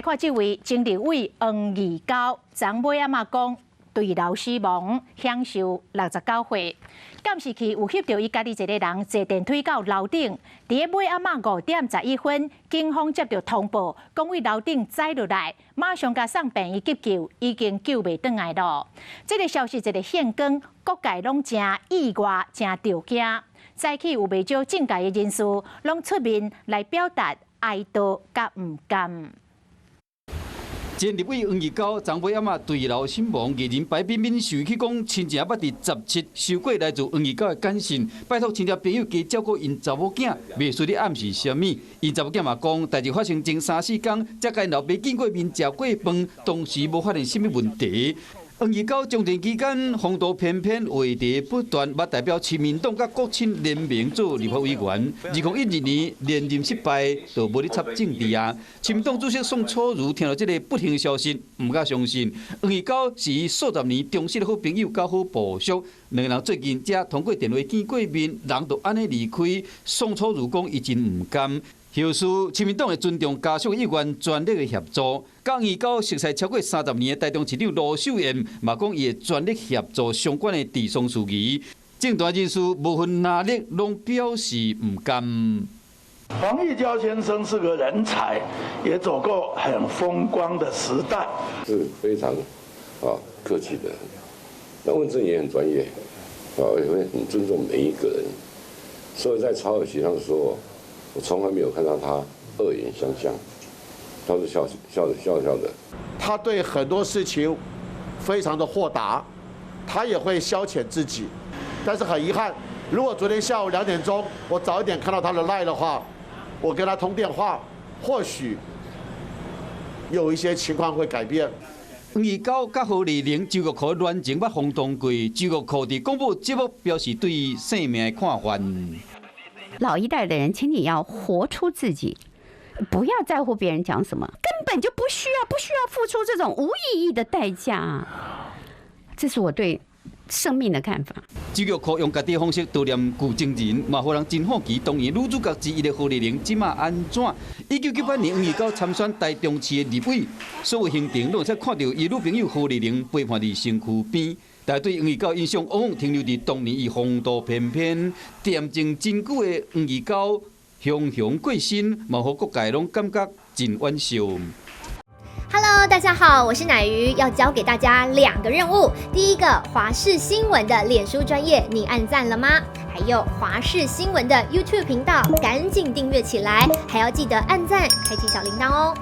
看這位前立委黃義交，昨尾仔嘛講墜樓死亡，享壽69歲。監視器有翕著伊家己一個人坐電梯到樓頂，佇咧尾仔嘛5點11分，警方接著通報，講對樓頂栽落來，馬上共送病院急救，已經救袂轉來囉。這個消息一个現光，各界攏誠意外，誠著驚。早起有袂少政界的人士攏出面來表達哀悼佮毋甘。前立委黃義交昨尾暗仔墜樓身亡，藝人白冰冰受去講，親情捌佇17收過來自黃義交的簡訊，拜託親戚朋友加照顧𪜶查某囝，袂輸咧暗示啥物。𪜶查某囝嘛講，代誌發生前三四工，才共𪜶老爸見過面、食過飯，當時無發現啥物問題。黃義交從政期間風度翩翩，話題不斷，捌代表親民黨佮國親聯盟做立法委員。2012年連任失敗，就無咧插政治啊。親民黨主席宋楚瑜聽著這个不幸消息，毋敢相信。黃義交是伊數十年忠實的好朋友、佮好部屬，兩个人最近才通過電話見過面，人就按呢離開。宋楚瑜講伊真毋甘。後續親民黨會尊重家屬意願，全力的協助。佮黃義交熟似超過30年的台中市長盧秀燕嘛講，伊會全力協助相關的治喪事宜。政壇人士無分藍綠，攏表示毋甘。黃義交先生是個人才，也走過很風光的時代，是非常客氣的。那問政也很專業，也會很尊重每一個人。所以在朝野協商的時候，我從來沒有看到他惡言相向，他是笑笑笑笑的。他對很多事情非常的豁達，他也會消遣自己。但是很遺憾，如果昨天下午2點鐘我早一點看到他的 LINE 的話，我跟他通電話，或許有一些情況會改變。黃義交佮何麗玲、周玉蔻戀情捌轟動過，周玉蔻佇廣播節目表示對生命的看法。老一代的人，請你要活出自己，不要在乎別人講什麼，根本就不需要，不需要付出這種無意義的代價。這是我對生命的看法。周玉蔻用家己的方式悼念舊情人，嘛予人真好奇，當年女主角之一的何麗玲這馬按怎？1998年黃義交參選台中市的立委，所有行程攏會使看著伊女朋友何麗玲陪伴佇身軀邊。但對黃義交印象往往停留佇當年伊風度翩翩、恬靜真久的黃義交，雄雄過身，嘛予各界攏感覺真惋惜。 Hello，大家好，我是乃瑜，要交給大家兩個任務。第一個，華視新聞的臉書專頁，你按讚了嗎？還有華視新聞的 YouTube 頻道，趕緊訂閱起來，還要記得按讚，開啟小鈴鐺哦。